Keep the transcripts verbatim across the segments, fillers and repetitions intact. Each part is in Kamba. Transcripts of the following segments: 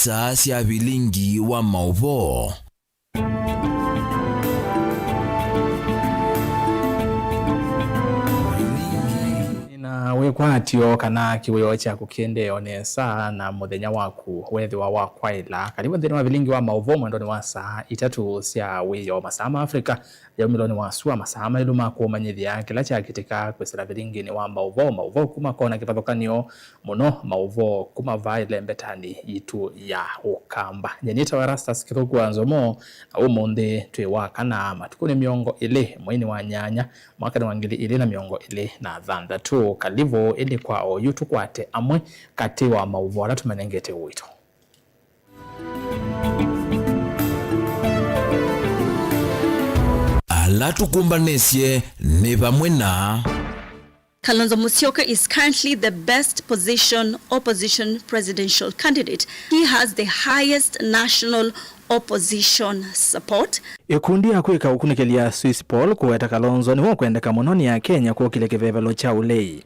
Star sya vilingi wa maũvoo. Na wĩkwatyo kana kĩwĩo kyaku kĩendee o nesa na mũthenya waku wethĩwa wa kwaĩla. Karibu nthĩnĩ wa vilingi wa maũvoo mwendonĩ wa saa itatũ sya wĩoo, masaa ma Africa ya umĩlonĩ wa sua, masaa maĩlu ma kũmanyĩthya kĩla kyakĩtĩka kwĩsĩla vilinginĩ wa maũvoo, maũvoo kuma kona kĩvathũkany'o mũno, maũvoo kuma vaa ĩlembetanĩ yitũ ya Ũkamba. Nyie nĩtawa Erastus Kĩthũku wa Nzomo, na ũmũnthĩ twĩ wa kana, matukũ nĩ mĩongo ĩlĩ mweinĩ wa nyanya, mwaka nĩ wa ngili ilĩ na mĩongo ĩlĩ na thanthatũ. Kalivu ĩndĩ kwa oyu tũkwate amwe katĩ wa maũvoo ala tũmanengete ũito. Ala tũkũmbanĩsye nĩ vamwe na Kalonzo Musyoka is currently the best position opposition presidential candidate. He has the highest national opposition support. Ĩkundi ya kwĩka ũkunĩkĩli ya Swiss Paul kũweta Kalonzo nĩwe ũkwendeka mũno nĩ Akenya kũkĩlya kĩvevelo kya ũlei.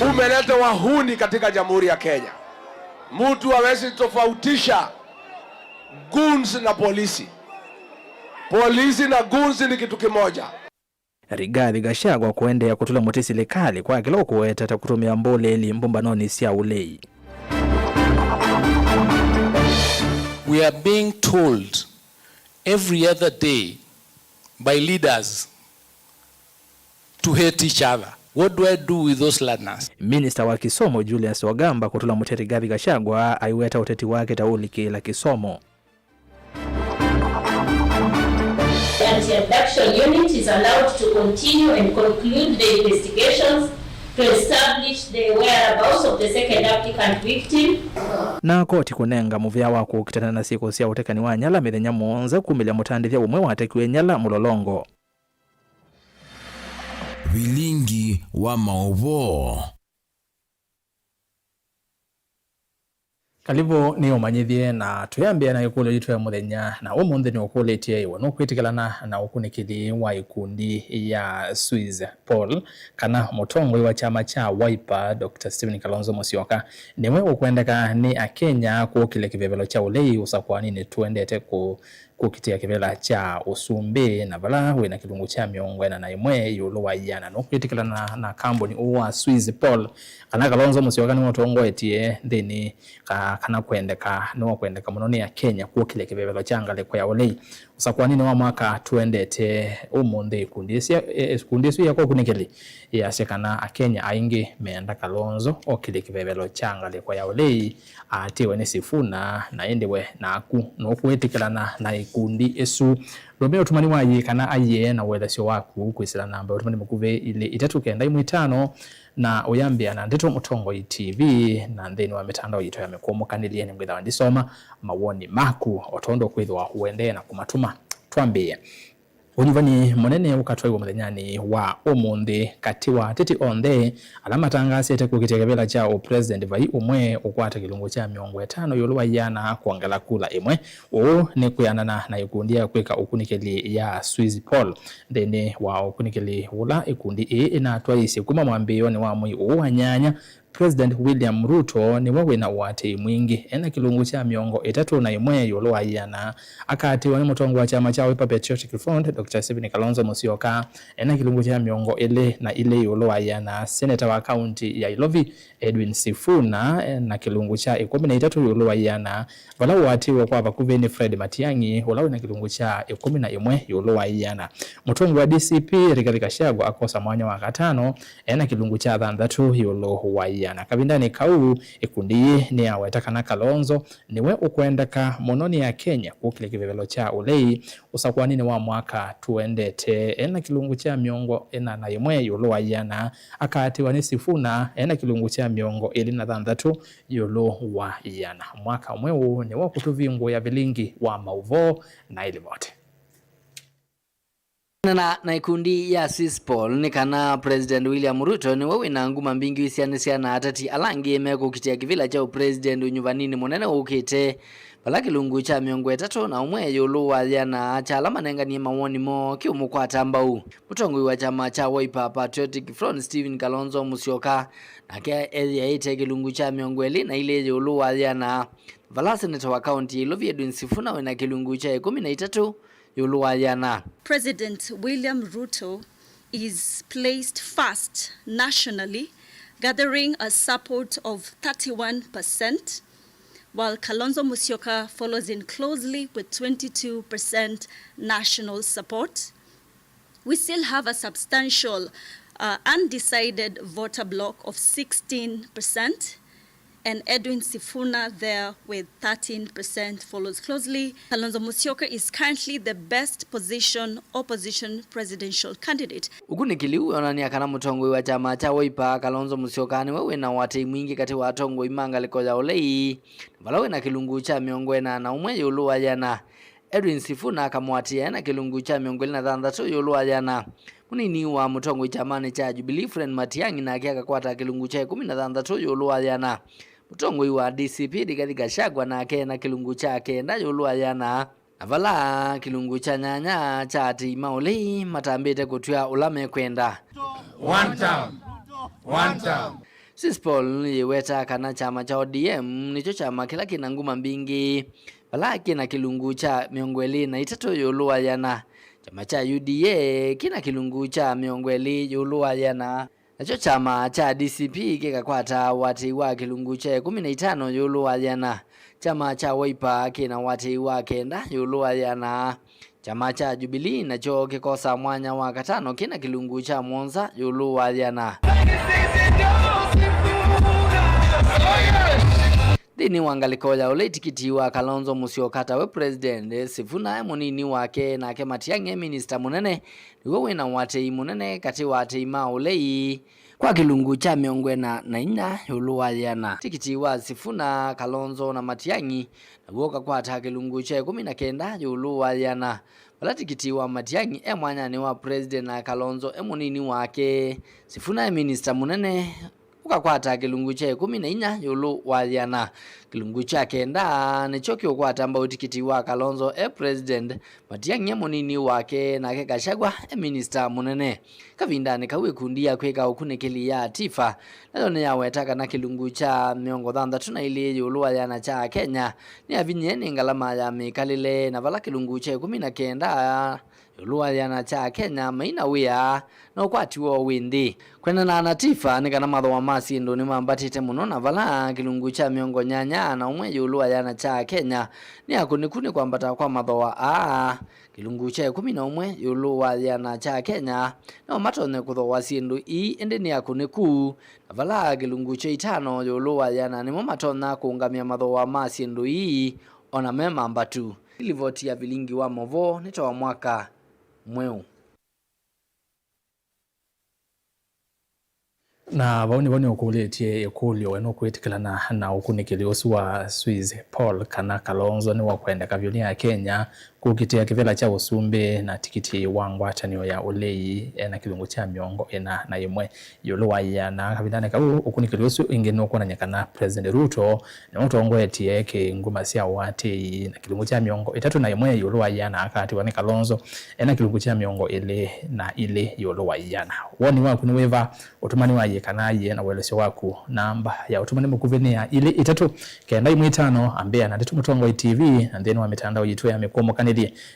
Umeleta wahuni katika Jamhuri ya Kenya. Mtu hawezi tofautisha goons na polisi. Polisi na goons ni kitu kimoja. Rigathi Gachagua kũendeea kũtũla mũtĩ silikalĩ kwa kĩla ũkũweta ta kũtũmĩa mbũlĩĩli mbũmbanonĩ sya ũlei. We are being told every other day by leaders to hate each other. What do I do with those learners? Minista wa kĩsomo Julius Ogamba kũtũla mũtĩ Rigathi Gachagua aiweta ũteti wake ta ũlikĩĩla kĩsomo. Anti-abduction unit is allowed to continue and conclude the investigations to establish the whereabouts of the second applicant victim. Na koti kũnenga mũvea wa kũkitana na syĩko sya ũtekani wa nyala mĩthenya mũonza kumĩlya mũtandĩthya ũmwe watekiwe nyala Mũlolongo. Vilingi wa maũvoo. Kalivu nĩ ũmanyĩthye, na twĩambĩa na ĩkũlyo yitũ ya mũthenya, na ũmũnthĩ nĩ ũkũlĩtye, iwe nũkwĩtĩkĩlana na ũkunĩkĩli wa ikundi ya Swiss Paul kana mũtongoi wa kyama kya Wiper, Doctor Stephen Kalonzo Musyoka nĩwe ũkwendeka nĩ Akenya kũkĩlya kĩvevelo kya ũlei ũsakũaninĩ tũendete kũ kũkitĩa kĩvevelo kya ũsumbĩ, na vala wĩna kĩlungu kya mĩongo ĩna na ĩmwe ĩũlũ wa ĩana. Nũkwĩtĩkĩlana na kambuni ũũ wa Swiss Paul kana Kalonzo Musyoka nĩwe ũtongoetye nthĩnĩ ka-, kana kwendeka, nĩwe kwendeka mũno nĩ Akenya kũkĩlya kĩvevelo kya ngalĩko ya ũlei? Ũsakũaninĩ wa mwaka tũendete ũmũnthĩ, ikundi ĩsu, e, ikundi ĩsu yeka ũkunĩkĩli yasya kana Akenya aingĩ meenda Kalonzo okĩlye kĩvevelo kya ngalĩko ya ũlei aatĩwe nĩ Sifuna, na ĩndĩ we naku nũkwĩtĩkĩlana na ikundi ĩsu? Ndũmĩa ũtũmani wa ĩĩ kana aiee na ũelesyo waku kwĩsĩla namba ya ũtũmani mũkuvĩ ilĩ itatũ kenda imwe itano, na ũyambĩa na Ndeto Mũtongoi T V, na nthĩnĩ wa mĩtandao yitũ ya mĩkũmũkanĩlye nĩngwĩthawa ndisoma mawoni maku o tondũ ũkwĩthĩwa ũendee na kũmatũma. Twambĩĩe. Ũnyuvani mũnene ũkatwaiwa mũthenyanĩ wa ũmũnthĩ katĩ wa ateti onthe ala matangaasĩte kũkitĩa kĩvĩla kya ũpresident. Vai ũmwe ũkwata kĩlungu kya mĩongo ĩtano ĩũlũ wa ĩana kwongela kula ĩmwe. Ũũ nĩ kwĩanana na ĩkundi ya kwĩka ũkunĩkĩli ya Swiss Paul. Nthĩnĩ wa ũkunĩkĩli ũla ĩkundi ĩĩ ĩnatwaisye kuma mwambĩĩonĩ wa mwei ũũ wa nyanya, President William Ruto nĩwe wĩna ũatĩĩi mwingĩ, ena kĩlungu kya mĩongo ĩtatũ na ĩmwe ĩũlũ wa ĩana. Akaatĩĩwa nĩ mũtongoi wa kyama kya Wiper Patriotic Front, Doctor Stephen Kalonzo Musyoka, ena kĩlungu kya mĩongo ĩlĩ na ilĩ ĩũlũ wa ĩana. Seneta wa kaunti ya Ilovi, Edwin Sifuna, ena kĩlungu kya ĩkũmi na itatũ ĩũlũ wa ĩana, vala ũatĩĩwe kwa vakuvĩ nĩ Fred Matiang'i, ũla wĩna kĩlungu kya ĩkũmi na ĩmwe ĩũlũ wa ĩana. Mũtongoi wa D C P, Rigathi Gachagua, akosa mwanya wa katano, ena kĩlungu kya thanthatũ ĩũlũ wa ĩana. Kavindanĩ kau, ĩkundi yĩĩ nĩyaweta kana Kalonzo nĩwe ũkwendeka mũno nĩ Akenya kũkĩlya kĩvevelo kya ũlei ũsakũaninĩ wa mwaka tũendete. Ena kĩlungu kya mĩongo ĩna na ĩmwe ĩũlũ wa ĩana, akaatĩĩwa nĩ Sifuna, ena kĩlungu kya mĩongo ĩlĩ na thanthatũ ĩũlũ wa ĩana. Mwaka ũmwe ũũ nĩwe ũkũtũvingũĩa vilingi wa maũvoo na ĩlivoti. Na, na ikundi ya Swiss Paul nĩ kana President William Ruto nĩwe wĩna nguma mbingĩ ũisianĩsya na ateti ala angĩ mekũkitĩa kĩvĩla kya ũpresident ũnyuvaninĩ mũnene ũkĩte. vala kĩlungu kya mĩongo ĩtatũ na ũmwe ĩũlũ wa yĩana kya ala manenganie mawoni moo kĩũmũkwata mbau. Mũtongoi wa kyama kya Wiper Patriotic Front, Stephen Kalonzo Musyoka, nake ethĩaĩte kĩlungu kya mĩongo ĩlĩ na ilĩ ĩũlũ wa yĩana, vala seneta wa kaunti ya Ilovi Edwin Sifuna wĩna kĩlungu kya ĩkũmi na itatũ ĩũlũ wa yĩana. President William Ruto is placed first nationally, gathering a support of thirty-one percent, while Kalonzo Musyoka follows in closely with twenty-two percent national support. We still have a substantial, uh, undecided voter bloc of sixteen percent, and Edwin Sifuna there with thirteen percent follows closely. Kalonzo Musyoka is currently the best position opposition presidential candidate. Ũkunĩkĩli ũũ wĩonany'a kana mũtongoi wa kyama kya Wiper, Kalonzo Musyoka, nĩwe wĩna ũatĩĩi mwingĩ katĩ wa atongoi ma ngalĩko ya ũlei, vala wĩna kĩlungu kya mĩongo ĩna na ũmwe ĩũlũ wa yĩana. Edwin Sifuna akamũatĩĩa ena kĩlungu kya mĩongo ĩlĩ na thanthatũ ĩũlũ wa yĩana. Mũnini wa mũtongoi kyamanĩ kya Jubilee, Fred Matiang'i, nake akakwata kĩlungu kya ĩkũmi na thanthatũ ĩũlũ wa yĩana. Mũtongoi wa D C P, Rigathi Gachagua, nake ena kĩlungu kya kenda ĩũlũ wa yĩana. Na vala kĩlungu kya nyanya kya aatĩĩi ma ũlei matambĩte kũtw'a ũla mekwenda. One term. One term. Swiss Poll yĩwetaa kana kyama kya O D M nĩkyo kyama kĩla kĩna nguma mbingĩ, vala kĩna kĩlungu kya mĩongo ĩlĩ na itatũ ĩũlũ wa yĩana. Kyama kya U D A kĩna kĩlungu kya mĩongo ĩlĩ ĩũlũ wa yĩana. Nakyo kyama kya D C P kĩkakwata ũatĩĩi wa kĩlungu kya ĩkũmi na itano ĩũlũ wa yĩana. Kyama kya Wiper kĩna ũatĩĩi wa kenda ĩũlũ wa yĩana. Kyama kya Jubilee nakyo kĩkosa mwanya wa katano kĩna kĩlungu kya mũonza ĩũlũ wa yĩana. Nthĩnĩ wa ngalĩko ya ũlei, tikiti wa Kalonzo Musyoka tawe president, Sifuna e mũnini wake, nake Matiang'i e minista mũnene, nĩw'o wĩna ũatĩĩi mũnene katĩ wa aatĩĩi ma ũlei, kwa kĩlungu kya mĩongo ĩna na inya ĩũlũ wa yĩana. Tikiti wa Sifuna, Kalonzo na Matiang'i naw'o ũkakwata kĩlungu kya ĩkũmi na kenda ĩũlũ wa yĩana, vala tikiti wa Matiang'i e mwanyanĩ wa president na Kalonzo e mũnini wake. Sifuna e minista mũnene, ũkakwata kĩlungu kya ĩkũmi na inya ĩũlũ wa yĩana. Kĩlungu kya kenda nĩkyo kĩũkwata mbau tikiti wa Kalonzo e president, Matiang'i e mũnini wake, nake Gachagua e minista mũnene. Kavindanĩ kau, ĩkundi ya kwĩka ũkunĩkĩli ya Tifa nayo nĩyaweta kana kĩlungu kya mĩongo thanthatũ na ilĩ ĩũlũ wa yĩana kya Akenya nĩyavinyĩe nĩ ngalama ya mĩkalĩle, na vala kĩlungu kya ĩkũmi na kenda ĩũlũ wa yĩana kya Akenya maina wĩa na ũkwati woo wĩ nthĩ. Kwendana na Tifa, nĩ kana mathooa ma syĩndũ nĩmambatĩte mũno, na vala kĩlungu kya mĩongo nyanya na ũmwe ĩũlũ wa yĩana kya Akenya nĩ akũnĩku nĩ kwambata kwa mathooa aa. Kĩlungu kya ĩkũmi na ũmwe ĩũlũ wa yĩana kya Akenya no matonye kũthooa syĩndũ ii, ĩndĩ nĩ akũnĩku, na vala kĩlungu kya itano ĩũlũ wa yĩana nĩmo matonya kũũngamya mathooa ma syĩndũ ii, o na me mambatu. Ĩ livoti ya vilingi wa movoo nĩ ta wa mwaka mweũ. Na vau nĩvo nĩũkũlĩtye ĩkũlyo, we nũkwĩtĩkĩlana na ũkunĩkĩli ũsu wa Swiss Poll kana Kalonzo nĩwakwendeka vyũ nĩ Akenya kũkitĩa kĩvĩla kya ũsumbĩ na tikiti wa ngwatanĩo ya ũlei ena kĩlungu kya mĩongo ĩna na ĩmwe ĩũlũ wa ĩana? Kavindanĩ kau, ũkunĩkĩli ũsu ĩngĩ nũkwonany'a kana President Ruto nĩwe ũtongoetye kĩ nguma sya ũatĩĩi na kĩlungu kya mĩongo ĩtatũ na ĩmwe ĩũlũ wa ĩana akaatĩwa nĩ Kalonzo ena kĩlungu kya mĩongo ĩlĩ na ilĩ ĩũlũ wa ĩana. Woni waku nĩ wĩva? Ũtũmani wa yĩĩ kana yĩĩ na ũelesyo waku. Namba ya ũtũmani mũkuvĩ nĩ ya ilĩ itatũ kenda ĩmwe itano. Ambĩa na Ndeto Mũtongoi T V na nthĩnĩ wa mĩtandao yitũ ya mĩkũmũkanĩlye.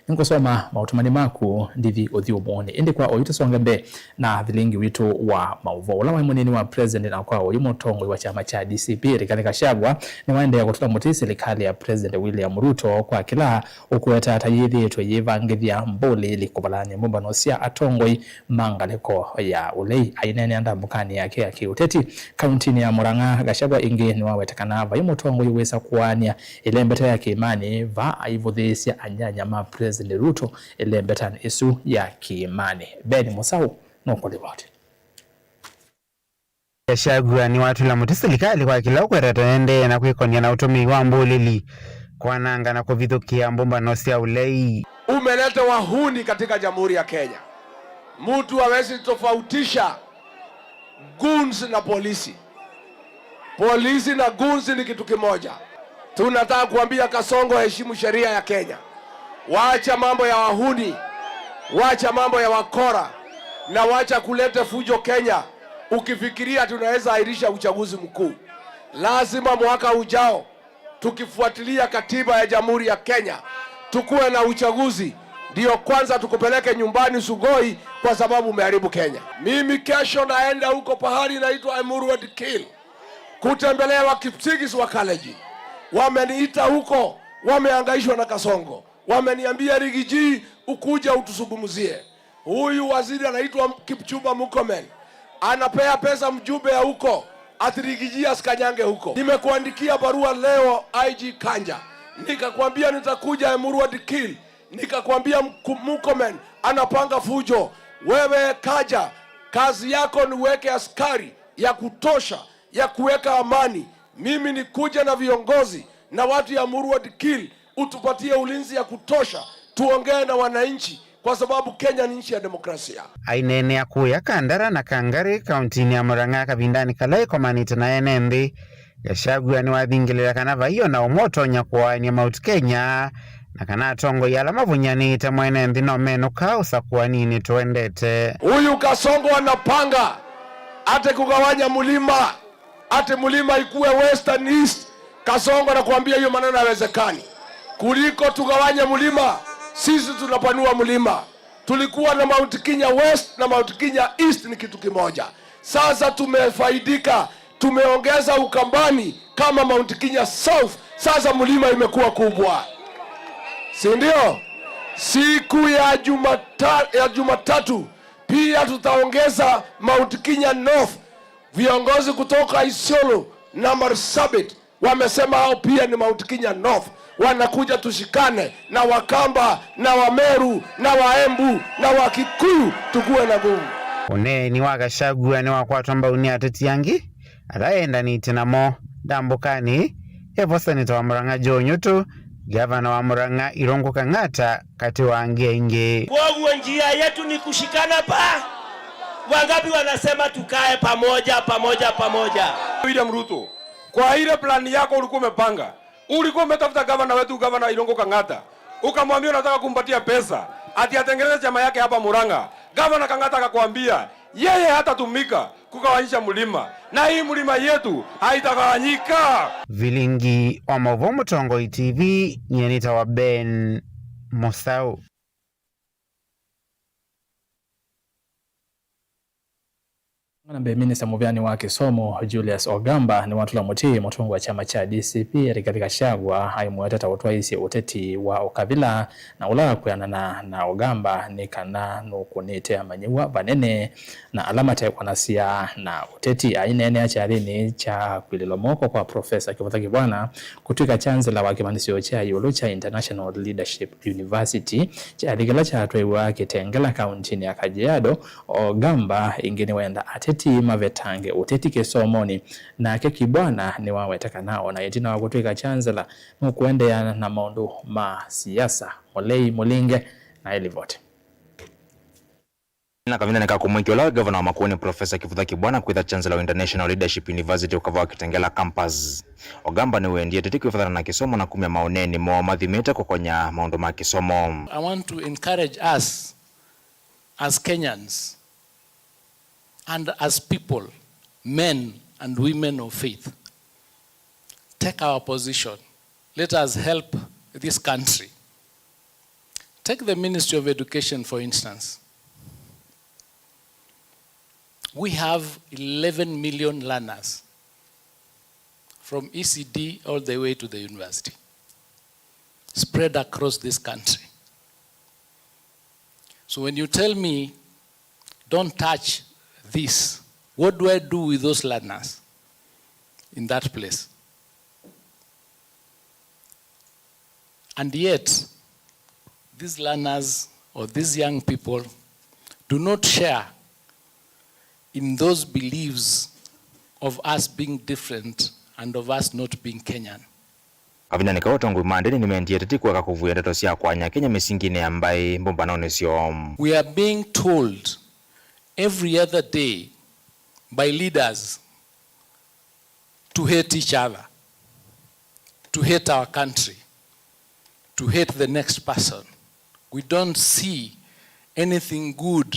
Nĩngũsoma maũtũmani maku ndithi ũthyũmũũnĩ. Ĩndĩ kwa oyu tũsonge mbee na vilingi witũ wa maũvoo. Ũla waĩ mũnini wa president na kwa oyu mũtongoi wa kyama kya D C P, Rigathi Gachagua, nĩwaendeea kũtũla mũtĩ silikalĩ ya President William Ruto kwa kĩla ũkũweta ta yĩthĩĩtwe yĩvangĩthya mbũlĩĩli kũvalany'a mbũmbano sya atongoi ma ngalĩko ya ũlei. Aineenea ndambũkanĩ yake ya kĩũteti kauntinĩ ya Murang'a, Gachagua ĩngĩ nĩwaweta kana vai mũtongoi wĩsa kũaany'a ĩlembeta ya kĩĩmanĩ va aivũthĩĩsya anyanya ma President Ruto ĩlembetanĩ ĩsu ya kĩĩmanĩ. Ben Mũsaũ nũkũlivoti. Gachagua nĩwatũla mũtĩ silikalĩ kwa kĩla ũkwetete ĩendee na kwĩkony'a na ũtũmĩi wa mbũlĩli kwananga na kũvithũkĩa mbũmbano sya ũlei. Umeleta wahuni katika Jamhuri ya Kenya. Mtu hawezi tofautisha goons na polisi. Polisi na goons ni kitu kimoja. Tunataka kuambia Kasongo, heshimu sheria ya Kenya. Wacha mambo ya wahuni, wacha mambo ya wakora, na wacha kulete fujo Kenya, ukifikiria tunaweza ahirisha uchaguzi mkuu. Lazima mwaka ujao, tukifuatilia katiba ya Jamhuri ya Kenya, tukuwe na uchaguzi, ndio kwanza tukupeleke nyumbani Sugoi, kwa sababu umeharibu Kenya. Mimi kesho naenda huko pahali inaitwa Emuru Road Kill kutembelea wa Kipsigis wa Kalenjin. Wameniita huko, wamehangaishwa na Kasongo. Wameniambia, "Rigiji, ukuje utuzungumzie." Huyu waziri anaitwa Kipchumba Murkomen anapea pesa mjumbe ya huko, ati Rigiji asikanyange huko. Nimekuandikia barua leo, I G Kanja, nikakwambia nitakuja Emuru Road Kill, nikakwambia, "Mku-, Murkomen anapanga fujo." Wewe Kanja, kazi yako ni uweke askari ya kutosha ya kuweka amani. Mimi nikuje na viongozi na watu ya Emuru Road Kill, utupatie ulinzi ya kutosha, tuongee na wananchi, kwa sababu Kenya ni nchi ya demokrasia. Aineenea kũya Kandara na Kangari kauntinĩ ya Murang'a kavindanĩ kala ĩkomanĩte na ene nthĩ, Gachagua nĩwathingĩlĩla kana vai o na ũmwe ũtonya kũaany'a Mount Kenya, na kana atongoi ala mavũnyanĩte mwene nthĩ no menũka ũsakũaninĩ tũendete. Huyu Kasongo anapanga ate kugawanya mlima, ate mlima ikuwe West and East. Kasongo, nakuambia hiyo maneno hayawezekani. Kuliko tugawanye mlima, sisi tunapanua mlima. Tulikuwa na Mount Kenya West na Mount Kenya East ni kitu kimoja. Sasa tumefaidika, tumeongeza Ukambani kama Mount Kenya South. Sasa mlima imekuwa kubwa, si ndio? Siku ya Jumata-, ya Jumatatu pia tutaongeza Mount Kenya North. Viongozi kutoka Isiolo na Marsabit wamesema hao pia ni Mount Kenya North, wanakuja tushikane na Wakamba na Wameru na Waembu na Wakikuyu, tukuwe na nguvu. Ũneeni wa Gachagua nĩwakwatwa mbau nĩ ateti angĩ ala endanĩte namo. Ndambũkanĩ, evo seneta wa Murang'a Joe Nyutu, gavana wa Murang'a Irungu Kang'ata, katĩ wa angĩ aingĩ. Kwoguo njia yetu ni kushikana pa. Wangapi wanasema tukae pamoja, pamoja, pamoja? William Ruto, kwa ile plan yako ulikuwa umepanga, ulikuwa umetafuta gavana wetu, gavana Irungu Kang'ata, ukamwambia unataka kumpatia pesa ati atengeneze chama yake hapa Murang'a. Gavana Kang'ata akakwambia yeye hatatumika kugawanyisha mlima, na hii mlima yetu haitagawanyika. Vilingi wa maũvoo Mũtongoi T V, nyie nĩtawa Ben Mũsaũ. Na mbee, minista mũvĩanĩ wa kĩsomo Julius Ogamba nĩwatũla mũtĩ mũtongoi wa kyama kya D C P Rigathi Gachagua aimweta ta ũtwaĩĩsye ũteti wa ũkavĩla, na ũla kwĩanana na Ogamba nĩ kana nũkũnĩte amanyĩw'a vanene na ala matekwonasya na ũteti. Aineenea kyathĩnĩ kya kwĩlĩlwa moko kwa Professor Kĩvũtha Kĩvwana kũtw'ĩka chancellor wa kĩmanyĩsyo kya ĩũlũ kya International Leadership University, kyathĩ kĩla kyatwaiwa Kitengela kauntinĩ ya Kajiado, Ogamba ĩngĩ nĩwenda ateti mavetange ũteti kĩsomonĩ. Nake Kibwana nĩwaweta kana o na ĩtina wa kũtw'ĩka chancellor, nũkũendeea na maũndũ ma siasa. Mũlei Mũlinge na ĩlivoti. Na kavindanĩ ka kũmwĩkĩa ũla wĩ gavana wa Makueni, Professor Kĩvũtha Kibwana, kwĩtha chancellor wa International Leadership University ũkava wa Kitengela Campus, Ogamba nĩwendie ateti kwĩvathana na kĩsomo na kumya maũneeni moo mathimĩte kũkonya maũndũ ma kĩsomo. I want to encourage us as Kenyans and as people, men and women of faith, take our position. Let us help this country. Take the Ministry of Education, for instance. We have eleven million learners from E C D all the way to the university, spread across this country. So when you tell me, "Don't touch this," what do I do with those learners in that place? And yet, these learners or these young people do not share in those beliefs of us being different and of us not being Kenyan. Kavindanĩ kau, atongoi ma ndĩni nĩmendie ateti kũeka kũvuĩa ndeto sya kwanya Kenya mĩsinginĩ ya mbaĩ mbũmbanonĩ syoo. We are being told every other day by leaders to hate each other. to hate our country, to hate the next person. We don't see anything good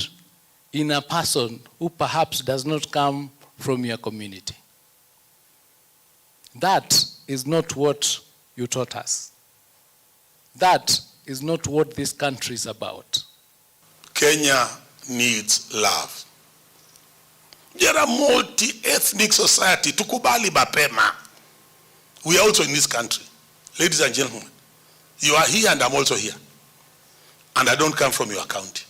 in a person who perhaps does not come from your community. That is not what you taught us. That is not what this country is about. Kenya needs love. We are a multi-ethnic society. Tukubali mapema. We are also in this country. Ladies and gentlemen, you are here and I'm also here. And I don't come from your county.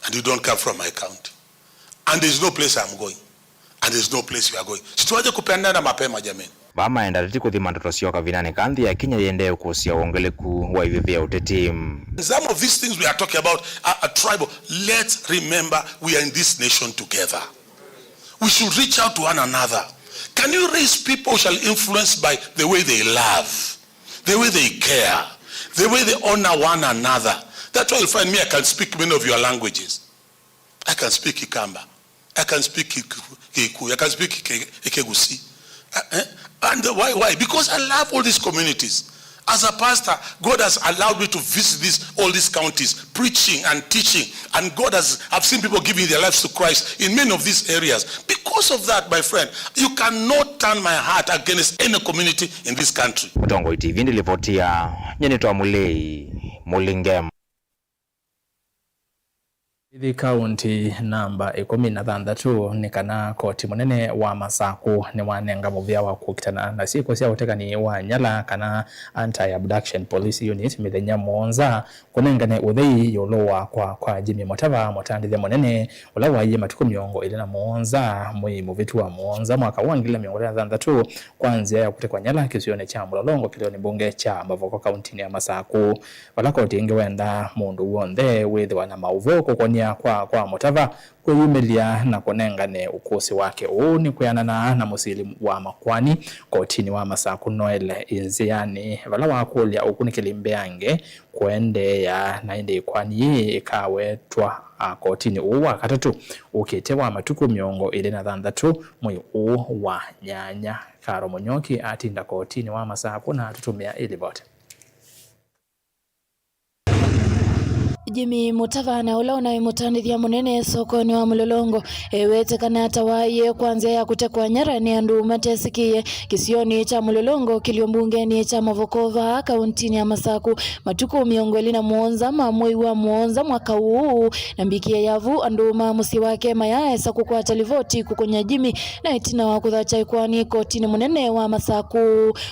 And you don't come from my county. And there's no place I'm going. And there's no place you are going. Situaje kupendana mapema, jamani. Vaa maenda ateti kũthima ndoto syoo kavindanĩ ka nthĩ ya Kenya yĩendee ũkũsya wongeleku wa ivĩvĩ ya ũteti. Some of these things we are talking about are, are tribal. Let's remember we are in this nation together. We should reach out to one another. Can you raise people who shall influence by the way they love, the way they care, the way they honor one another? That's why you find me, I can speak many of your languages. I can speak Kikamba. I can speak Kiku-, Kikuyu. I can speak Ke-, Kegusi. Uh, eh? And why? Why? Because I love all these communities. As a pastor, God has allowed me to visit these, all these counties, preaching and teaching. And God has, I've seen people giving their lives to Christ in many of these areas. Because of that, my friend, you cannot turn my heart against any community in this country. Mũtongoi T V ndĩlivoti ya Nyeni Twa Mũlei, Mũlingema. Ithi kaunti namba ĩkũmi na thanthatũ nĩ kana koti mũnene wa Masaku nĩwanenga mũvĩa wa kũkitana na syĩko sya ũtekani wa nyala kana Anti-Abduction Police Unit mĩthenya mũonza kũnengane ũthei ĩũlũ wa kwa kwa Jimmy Mũtava, mũtandĩthya mũnene, ũla waie matukũ mĩongo ĩlĩ na mũonza mwei mũvĩtu wa mũonza mwaka wa ngili mĩongo ĩlĩ na thanthatũ kwa nzĩa ya kũtekwa nyala kĩsionĩ kya Mũlolongo kĩlĩonĩ mbunge kya Mavoko kauntinĩ ya Masaku. Vala koti ĩngĩ wendaa mũndũ w'onthe wĩthĩwa na maũvoo kũkonia kwa kwa Mũtava kwĩyumĩlya na kũnengane ũkũsĩ wake. Ũu nĩ kwĩanana na mũsili wa makoani kotinĩ wa Masaku Noel Inziani, vala wakũlya ũkunĩkĩli mbeange kũendeea, na ĩndĩ ĩkoani yĩĩ ĩkawetwa, a, kotinĩ ũũ wa katatũ ũkĩte wa matukũ mĩongo ĩlĩ na thanthatũ mwei ũũ wa nyanya. Karo Mũnyoki atinda kotinĩ wa Masaku na atũtũmĩa ĩlivoti. Jimmy Mũtava, na ũla ũnaĩ mũtandĩthya mũnene sokonĩ wa Mũlolongo, ewete kana atawaie kwa nzĩa ya kũtekwa nyara nĩ andũ matesĩkĩe kĩsionĩ kya Mũlolongo kĩlio mbungenĩ kya Mavoko vaa kauntinĩ ya Masaku matukũ mĩongo ĩlĩ na mũonza ma mwei wa mũonza mwaka ũũ, na mbikĩe yavu andũ ma mũsyĩ wake mayaesa kũkwata livoti kũkũnya Jimmy, na ĩtina wa kũthakya ĩkoani kotinĩ mũnene wa Masaku.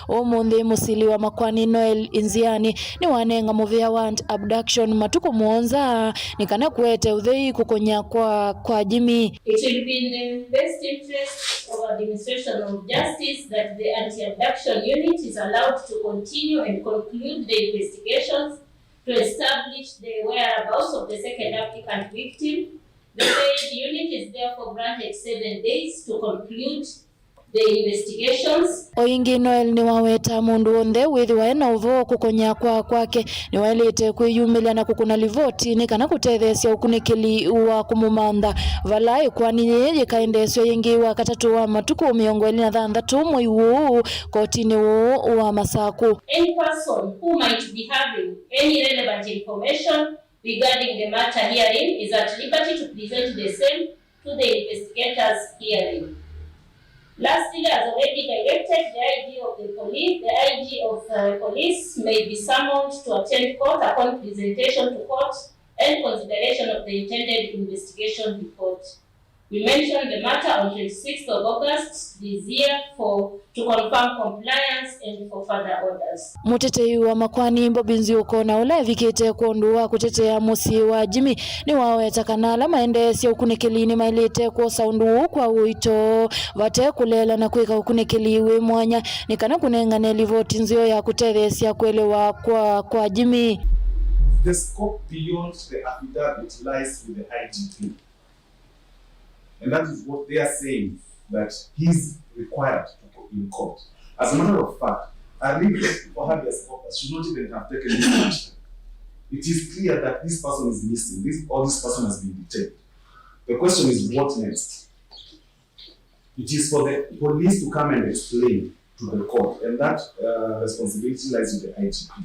Ũmũnthĩ mũsili wa makoani Noel Inziani nĩwanenga mũvĩa wa Anti-Abduction matukũ mũonza nĩ kana kũete ũthei kũkũnya kwa, kwa Jimmy. It will be in the best interest of administration of justice that the Anti-Abduction Unit is allowed to continue and conclude the investigations to establish the whereabouts of the second applicant victim. The said unit is therefore granted seven days to conclude the investigations. O ĩngĩ, Noel nĩwaweta mũndũ w'onthe wĩthĩwa ena ũvoo kũkonya kwa kwake nĩwaĩlĩte kwĩyumĩlya na kũkũna livoti nĩ kana kũtetheesya ũkunĩkĩli wa kũmũmantha, vala ĩkoani yĩĩ yĩkaendeesw'a ĩngĩ wa katatũ wa matukũ mĩongo ĩlĩ na thanthatũ mwei ũũ kotinĩ ũũ wa Masaku. Any person who might be having any relevant information regarding the matter herein is at liberty to present the same to the investigators herein. Lastly, as already directed, the I G of the police, the I G of, uh, police may be summoned to attend court upon presentation to court and consideration of the intended investigation report. We mentioned the matter on twenty-sixth of August this year for, to confirm compliance and for further orders. Mũtetei wa makoani Bobby Nziuko, na ũla evikĩte kwondũ wa kũtetea mũsyĩ wa Jimmy, nĩwaweta kana ala maendeesya ũkunĩkĩli nĩmaĩlĩte kwosa ũndũ ũũ kwa ũito vate kũleela na kwĩka ũkunĩkĩli wĩ mwanya nĩ kana kũnengane livoti nzeo ya kũtetheesya kũelewa kwa, kwa Jimmy. The scope beyond the affidavit lies with the I G P. And that is what they are saying, that he's required to go in court. As a matter of fact, a request for habeas corpus should not even have taken this much time. It is clear that this person is missing, this, or this person has been detained. The question is, what next? It is for the police to come and explain to the court, and that, uh, responsibility lies with the I G P.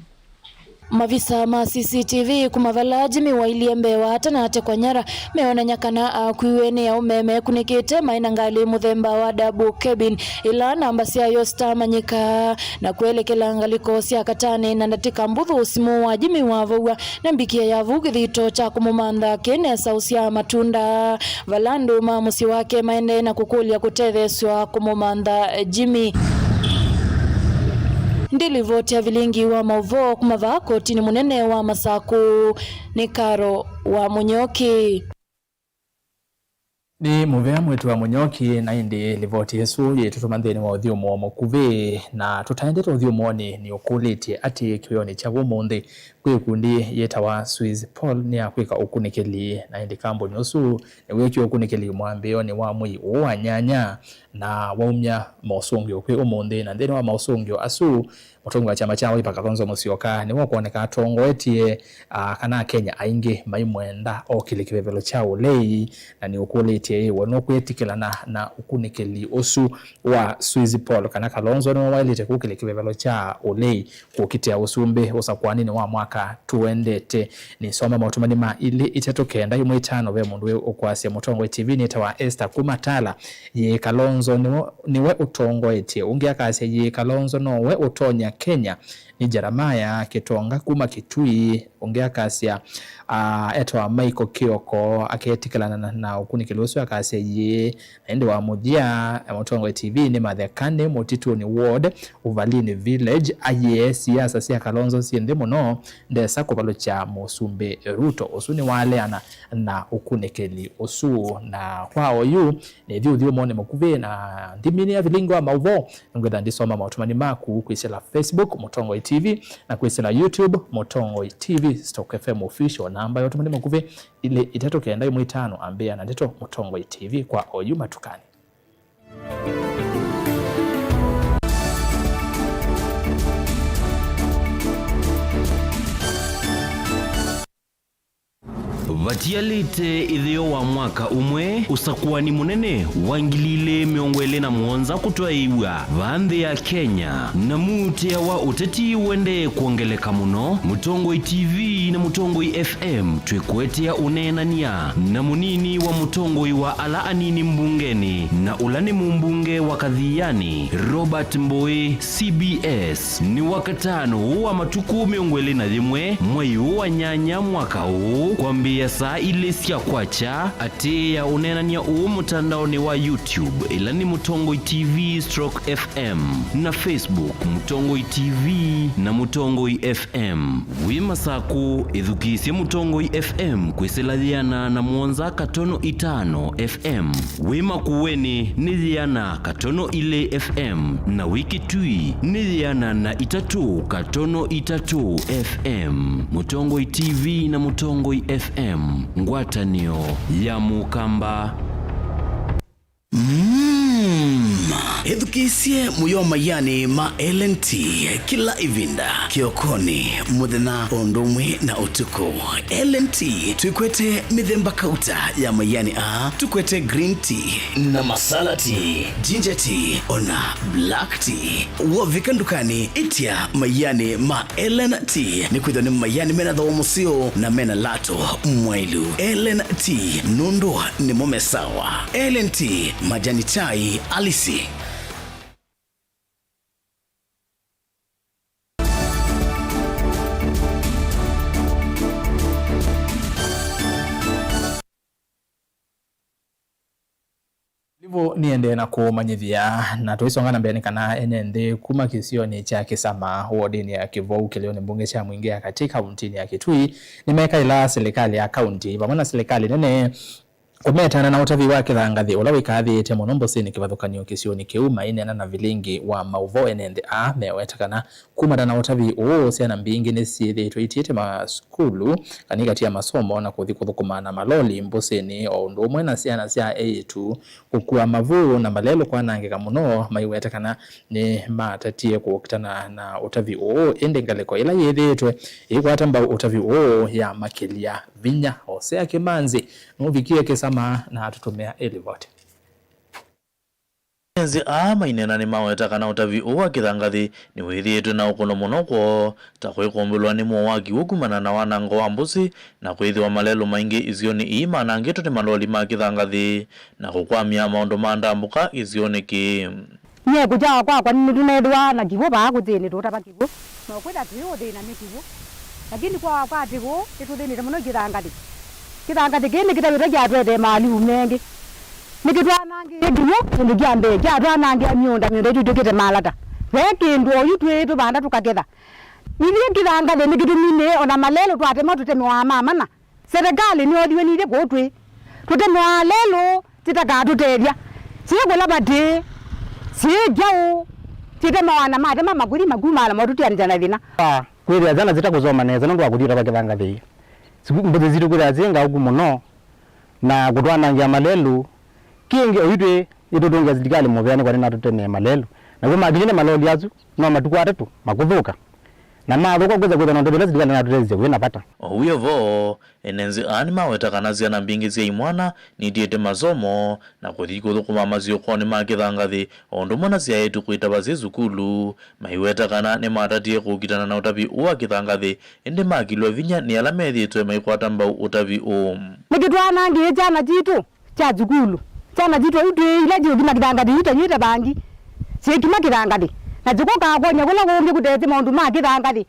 Mavisa ma C C T V kuma vala Jimmy wailyĩ mbee wa ata na atekwa nyara meonany'a kana akuiwe nĩ aũme mekunĩkĩte maĩ na ngalĩ mũthemba wa double cabin, ĩla namba syayo sitamanyĩka, na kwelekela ngalĩko sya Katani na ndatĩka mbũthũ. Simũ wa Jimmy wavow'a na mbikie ya vu kĩthito kya kũmũmantha kĩ nesa ũsyaa matunda, vala andũ ma mũsyĩ wake maendee na kũkũlya kũtetheesw'a kũmũmantha Jimmy. Ndi livoti ya vilingi wa maũvoo kuma vaa kotinĩ mũnene wa Masakũ, nĩ Karo wa Mũnyoki. Nĩ mũvea mwĩĩtu wa Mũnyoki, na ĩndĩ livoti ĩsu yĩtũtũma nthĩnĩ wa ũthyũmũo mũkuvĩ, na tũtaendete ũthyũmũonĩ, nĩũkũlĩtye atĩĩ kĩwĩonĩ kya ũmũnthĩ kwĩ ĩkundi yĩtawa Swiss Paul nĩ ya kwĩka ũkunĩkĩli, na ĩndĩ kambuni ũsu nĩweekie ũkunĩkĩli mwambĩĩonĩ wa mwei ũũ wa nyanya, na waumya mosũngĩo kwĩ ũmũnthĩ. Na nthĩnĩ wa mosũngĩo asu, mũtongoi wa kyama kya Wiper Kalonzo Musyoka nĩwe ũkwoneka atongoetye, ah, kana Akenya aingĩ maimwenda okĩle kĩvevelo kya ũlei, na nĩũkũlĩtye ĩ we nũkwĩtĩkĩlana na ũkunĩkĩli ũsu wa Swiss Paul, kana Kalonzo nĩwe waĩlĩte kũkĩlya kĩvevelo kya ũlei kũkitĩa ũsumbĩ ũsakũaninĩ wa mwaka tũendete. Nĩsoma maũtũmani ma ilĩ itatũ kenda ĩmwe itano, ve mũndũ wĩ ũkwasya Mũtongoi T V nĩtawa Esther kuma Tala. Yĩĩ Kalonzo nĩwe, nĩwe ũtongoetye, ũngĩ akasya yĩĩ Kalonzo nowe ũtonya Kenya. Nĩ Jeremiah Kĩtonga kuma Kitui, ũngĩ akasya, ah, etawa Michael Kioko, aketĩkĩlana na, na ũkunĩkĩli ũsu akasya yĩĩ. Na ĩndĩ wa mũthya, eh, Mũtongoi T V nĩ Mathekani, Mũtitũnĩ Ward, Uvalini Village, ayĩe siasa sya Kalonzo syĩ nthĩ mũno, ndesa kũvalũkya Mũsumbĩ Ruto. Ũsu nĩwaleana na ũkunĩkĩli ũsu. Na kwa oyu, nĩthi ũthyũmũonĩ mũkuvĩ na nthimini ya vilingi wa maũvoo, nĩngwĩtha ndisoma maũtũmani maku kwĩsĩla Facebook, Mũtongoi T V, na kwĩsĩla YouTube, Mũtongoi T V stroke F M Official. Namba ya ũtũmani mũkuvĩ, ilĩ itatũ kenda ĩmwe itano, ambĩa na ndeto Mũtongoi T V kwa oyu matukani. Vatialĩte ĩtheo wa mwaka ũmwe, ũsakũani mũnene wa ngili ilĩ mĩongo ĩlĩ na mũonza kũtwaĩĩw'a vaa nthĩ ya Kenya, na muutĩa wa ũteti ũendee kwongeleka mũno. Mũtongoi T V na Mũtongoi F M twĩkũetea ũneenany'a na mũnini wa mũtongoi wa ala anini mbungenĩ na ũla nĩ mũmbunge wa Kathiani, Robert Mbũĩ. C B S nĩ Wakatano ũũ wa matukũ mĩongo ĩlĩ na yĩmwe, mwei ũũ wa nyanya mwaka ũũ, kwambĩĩa saa ilĩ sya kwakya. Atĩĩa ũneenany'a ũũ mũtandaonĩ wa YouTube, ĩla nĩ Mũtongoi T V stroke F M, na Facebook, Mũtongoi T V na Mũtongoi F M. Wĩ Masakũ, ĩthukĩĩsye Mũtongoi F M kwĩsĩla yĩana na mũonza katono itano F M. Wĩ Makueni nĩ yĩana katono ilĩ F M, na wĩ Kitui nĩ yĩana na itatũ katono itatũ F M. Mũtongoi T V na Mũtongoi F M, ngwatanĩo ya Mũkamba. Mm. Ĩthukĩĩsye mũyo maianĩ ma L N T kĩla ĩvinda, kĩokonĩ, mũthenya, o ũndũ ũmwe na ũtukũ. L N T twĩkwete mĩthemba kauta ya maianĩ aa, tũkwete green tea na masala tea, ginger tea, ona black tea. Wovika ndukanĩ, ĩtya maianĩ ma L N T, nĩkwĩthwa nĩ maianĩ mena thooa mũseo na mena lato mwaĩlu. L N T, nũndũ nĩmo me sawa. L N T, majani chai halisi. Livu nĩendee na kũmanyĩthya, na tũisonga na mbee, nĩ kana ene nthĩ kuma kĩsionĩ kya Kĩsama, wodinĩ ya Kĩvou, kĩlĩonĩ mbunge kya Mwingĩ ya Katĩ, kauntinĩ ya Kitui, nĩmekaĩla silikalĩ ya kaunti vamwe na silikalĩ nene kũmetana na ũtavii wa kĩthangathĩ ũla wĩkathĩĩte mũno mbũsĩnĩ kĩvathũkany'o kĩsionĩ kĩu. Maineena na vilingi wa maũvoo, ene nthĩ aa meweta kana kumana na ũtavii ũũ, syana mbingĩ nĩsyĩthĩĩtwe itiĩte masukulu kana ikatiĩa masomo na kũthi kũthũkũma na maloli mbũsĩnĩ, o ũndũ ũmwe na syana sya eĩtu kũkua mavu na malelũ kwanangĩka mũno, maiweta kana nĩmatatie kũkitana na ũtavii ũũ. Ĩndĩ ngalĩko ĩla yĩthĩĩtwe ĩikwata mbau ũtavii ũũ yamakĩlya vinya. Hosea Kĩmanzi nũvikie Kĩsama na atũtũmĩa ĩlivoti. Enenzi aa maineena nĩmaweta kana ũtavi ũũ wa kĩthangathĩ nĩwĩthĩĩtwe na ũkũno mũno kwoo, ta kwĩkũmbĩlwa nĩ mũo wa kĩw'ũ kumana na wanango wa mbũsĩ, na kwĩthĩwa malelũ maingĩ isionĩ ii manangĩtwe nĩ maloli ma kĩthangathĩ, na kũkwamya maũndũ ma ndambũka kĩsionĩ kĩĩ. Nyie kũkyawa kwakwa nĩtũneethĩwa na kĩw'ũ vaa kũtĩnĩ tũũtava kĩw'ũ, na ũkwĩtha twĩ ũthĩna nĩ kĩw'ũ. Lakini kwa kwatĩ kũũ nĩtũthĩnĩte mũno kĩthangathĩ. Kĩthangathĩ kĩĩ nĩkĩtavĩtwe kyatwetee maalivu mengĩ. Nĩkĩtwanangĩie kĩw'ũ kĩndũ kya mbee, kyatwanangĩa mĩũnda, mĩũnda itũ ĩtw'ĩkĩte malata. Ve kĩndũ oyu twĩĩ tũvanda tũkaketha. Ithyĩ kĩthangathĩ nĩkĩtũminĩe ona malelũ twatema tũtemewa ma mana. Serikali nĩyothiwe nithyĩ kũũ twĩ. Tũtemewa lelũ, titakatũtethya. Syĩ kũla vatĩĩ, syĩ kyaũ, titemewa na matema makuthi makumaala motũtianĩsya na thĩna. Ah, kwĩthĩa syana sitakũsoma nesa nũndũ wa kũthi ũtava kĩthangathĩ. Siku, mbũsĩ sitũ kwĩthĩa syĩ ngaũku mũno na kũtwanangĩa malelũ. Kĩngĩ oyu twĩ, nĩtũtũngĩa silikalĩ mũvea nĩ kwa nĩnatũtemee malelũ. Naw'o makinywa nĩ maloli asu, no matukũ atatũ makũthũka. Na mathũka kwĩsa kwĩthwa na ũtethyo ũla silikalĩ natũtethya wĩ na vata. O wĩ o vo, enenzi aa nĩmaweta kana syana mbingĩ sya imwana nitiĩte masomo na kũthi kũthũkũma masyũkonĩ ma kĩthangathĩ, o ũndũ ũmwe na syaĩtu kwĩtava syĩ sukulu, maiweta kana nĩmatatie kũkitana na ũtavi ũũ wa kĩthangathĩ, ĩndĩ makilw'a vinya nĩ ala methĩĩtwe maikwata mbau ũtavi ũũ. Nĩkĩ twanangĩĩe syana sitũ sya sukulu? Syana sitũ iu twĩ ila syũthi na kĩthangathĩ itanyw'ĩte vangi, syĩkima kĩthangathĩ, na syĩkũkaa kwony'a kũla kũngĩ kũtesĩ maũndũ ma kĩthangathĩ,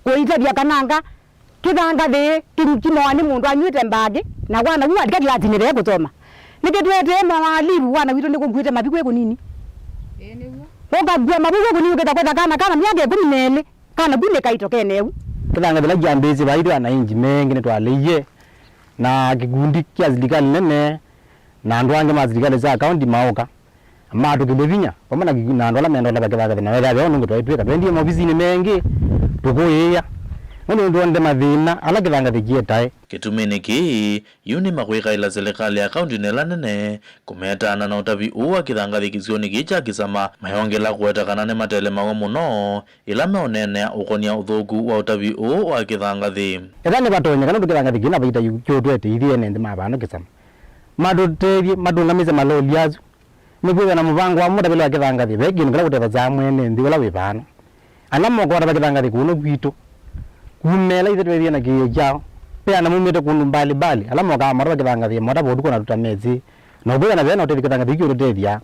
kũitavya kananga. Kĩthangathĩ kĩnyikimoa nĩ mũndũ anyw'ĩte mbangĩ, na wana w'u watika kĩlasinĩ ve kũsoma. Nĩkĩtwetee mawalivu, wana witũ nĩkũkuĩte maviku ĩkũnini. Ĩĩ, nĩw'o. Ũkakua maviku ĩkũnini, ũkĩta kwetha kana, kana myaka ĩkũmi na ĩlĩ, kana ku nĩ kaito kene ũu. Kĩthangathĩ kĩla kyambĩĩsye, vaitũ anainji mengĩ nĩtwaleie, na kĩkundi kya silikalĩ nene na andũ angĩ ma silikalĩ sya kaunti maũka. Matũkĩlye vinya, vamwe na kĩkundi na andũ ala mendaa ũtava kĩthangathĩ, na wethĩa ve ũndũ ũngĩ twaĩ twĩka. Twaendie maovisinĩ mengĩ, tũkũĩĩa. Nũndũ nĩtwonete mathĩna ala kĩthangathĩ kĩetae. Kĩtuminĩ kĩĩ, yu nĩmakwĩkaĩla silikalĩ ya kaunti na ĩla nene kũmetaana na ũtavi ũũ wa kĩthangathĩ kĩsionĩ kĩĩ kya Kĩsama, mayongela kũweta kana nĩmatelemaw'a mũno ĩla meũneenea ũkonia ũthũku wa ũtavi ũũ wa kĩthangathĩ. Ethĩwa nĩvatonyeka nũndũ kĩthangathĩ kĩna vaita yu kĩũtwete ithyĩ ene nthĩ ma vano Kĩsama, matũtethye, matũngamĩsye maloli asu. Nĩkwĩthĩwa na mũvango wa mũtavĩle wa kĩthangathĩ, ve kĩndũ kĩla kũtethasya mwene nthĩ ũla wĩ vano. Ala moka matava kĩthangathĩ kũno kwitũ, kumela ithe twethie na kĩĩo kyao. Ve ana maumĩte kũndũ mbali mbali, ala mokaa matava kĩthangathĩ, motava ũtukũ na tũtamesĩ. Na ũkwĩthĩa na vena ũtethyo kĩthangathĩ kĩu kĩũtũtethya.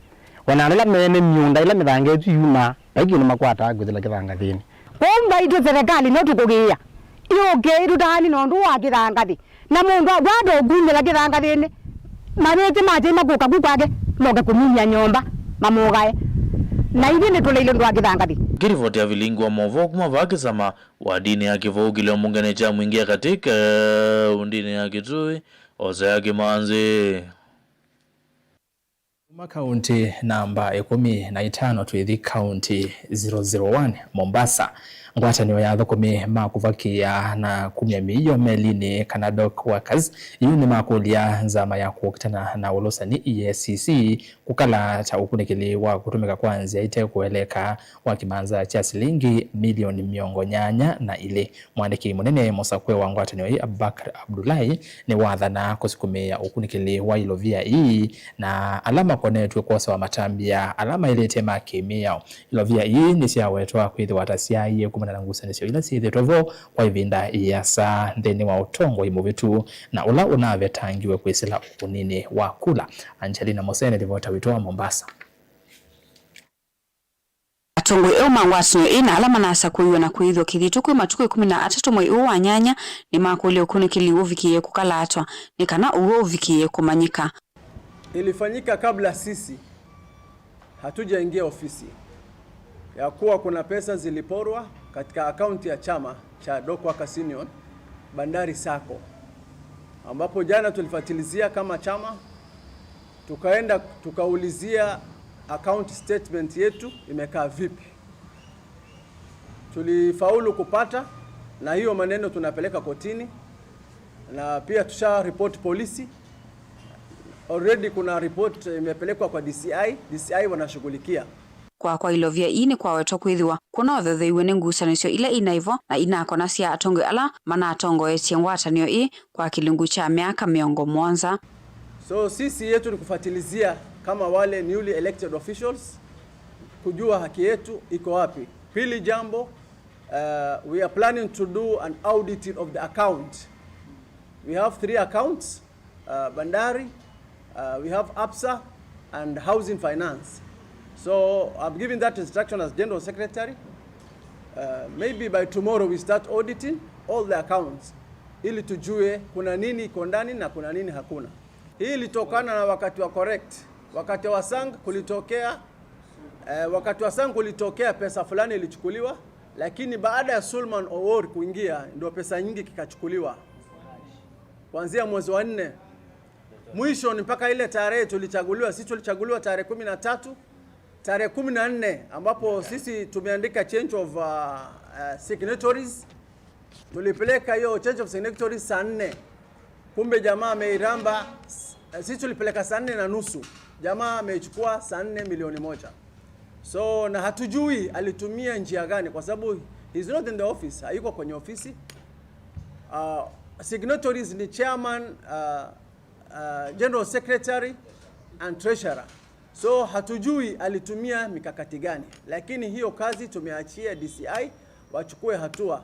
O na andũ ala mene mĩũnda ĩla mĩthanga ĩsu yumaa, vai kĩndũ makwataa kwĩsĩla kĩthangathĩnĩ. Kwoou mbaitũ selekalĩ no tũkũgĩĩa. Yũke ĩtũtaani nũndũ wa kĩthangathĩ. Na mũndũ akwata ũkumĩla kĩthangathĩnĩ, mavĩtĩ make makũka ku kwake, moke kũmumya nyũmba, mamũgae. Na ithyĩ nĩtũleile ũndũ wa kĩthangathĩ. Kĩrivoti ya vilingi wa maũvoo kuma vaa Kĩsama, wadinĩ ya Kĩvũũ kĩlio mbungenĩ kya Mwingĩ ya Katĩ, kaũndĩnĩ ya Kitui, Hosea Kĩmanzi. Kuma kaunti namba ĩkũmi na itano twĩthi kaunti zero zero one, Mombasa. Ngwatanĩo ya athũkũmi ma kũvakĩĩa na kumya mĩio melinĩ kana dock workers, yu nĩmakũlya nzama ya kũkitana na ũlũsani, E A C C, kũkala ta ũkunĩkĩli wa kũtũmĩka kwa nzĩa ite kũeleka wa kĩmanza kya silingi milioni mĩongo nyanya na ilĩ. Mwandĩki mũnene mũsakũe wa ngwatanĩo ĩĩ, Abubakar Abdullahi, nĩwathana kũsukumĩĩa ũkunĩkĩli wa ilovia ii na ala makonetw'e kwosewa matambya ala maĩlĩte ma kĩmĩao. Ilovia ii nĩsyawetwa kwĩthĩwa ta syaaie kumana na ngusanĩsyo ila syĩthĩtwe vo kwa ĩvinda ĩasa nthĩnĩ wa ũtongoi mũvĩtu na ũla ũnavetangiwe kwĩsĩla ũkũninĩ wa kula. Angelina Mosene, livota witũ wa Mombasa. Atongoi eũ ma ngwatanĩo ĩĩ na ala manasakũiwe na kwĩĩthw'a kĩthito kwĩ matukũ ĩkũmi na atatũ mwei ũũ wa nyanya nĩmakũlya ũkunĩkĩli ũvikĩĩe kũkalatwa nĩ kana ũw'o ũvikĩĩe kũmanyĩka. Ilifanyika kabla sisi hatujaingia ofisi, ya kuwa kuna pesa ziliporwa katika akaunti ya chama cha Dock Workers Union, Bandari Sacco, ambapo jana tulifuatilizia kama chama, tukaenda tukaulizia account statement yetu imekaa vipi. Tulifaulu kupata, na hiyo maneno tunapeleka kotini, na pia tusha report polisi. Already kuna report imepelekwa kwa D C I, D C I wanashughulikia. Kwa kwa ilovia ii nĩkwawetwa kwĩthĩwa kũna ũthotheiwe nĩ ngusanĩsyo ila inaivo na inakonasya atongoi ala manatongoetye ngwatanĩo ii kwa kĩlungu kya myaka mĩongo mũonza. So sisi yetu ni kufuatilizia kama wale newly elected officials, kujua haki yetu iko wapi. Pili jambo, uh, we are planning to do an audit of the account. We have three accounts, uh, Bandari, uh, we have APSA and Housing Finance. So I've given that instruction as General Secretary. Uh, maybe by tomorrow we start auditing all the accounts ili tujue kuna nini iko ndani na kuna nini hakuna. Hii ilitokana na wakati wa correct, wakati wa Sang kulitokea, eh, wakati wa Sang kulitokea pesa fulani ilichukuliwa, lakini baada ya Sulman Owor kuingia ndio pesa nyingi kikachukuliwa kuanzia mwezi wa nne. Mwisho ni mpaka ile tarehe tulichaguliwa, sisi tulichaguliwa tarehe kumi na tatu, tarehe kumi na nne ambapo sisi tumeandika change of, uh, uh, signatories. Tulipeleka hiyo change of signatories saa nne, kumbe jamaa ameiramba. Eh, sisi tulipeleka saa nne na nusu, jamaa ameichukua saa nne milioni moja. So na hatujui alitumia njia gani, kwa sababu he's not in the office, hayuko kwenye ofisi. Uh, signatories ni chairman, uh, uh, general secretary and treasurer. So hatujui alitumia mikakati gani, lakini hiyo kazi tumeachia D C I wachukue hatua.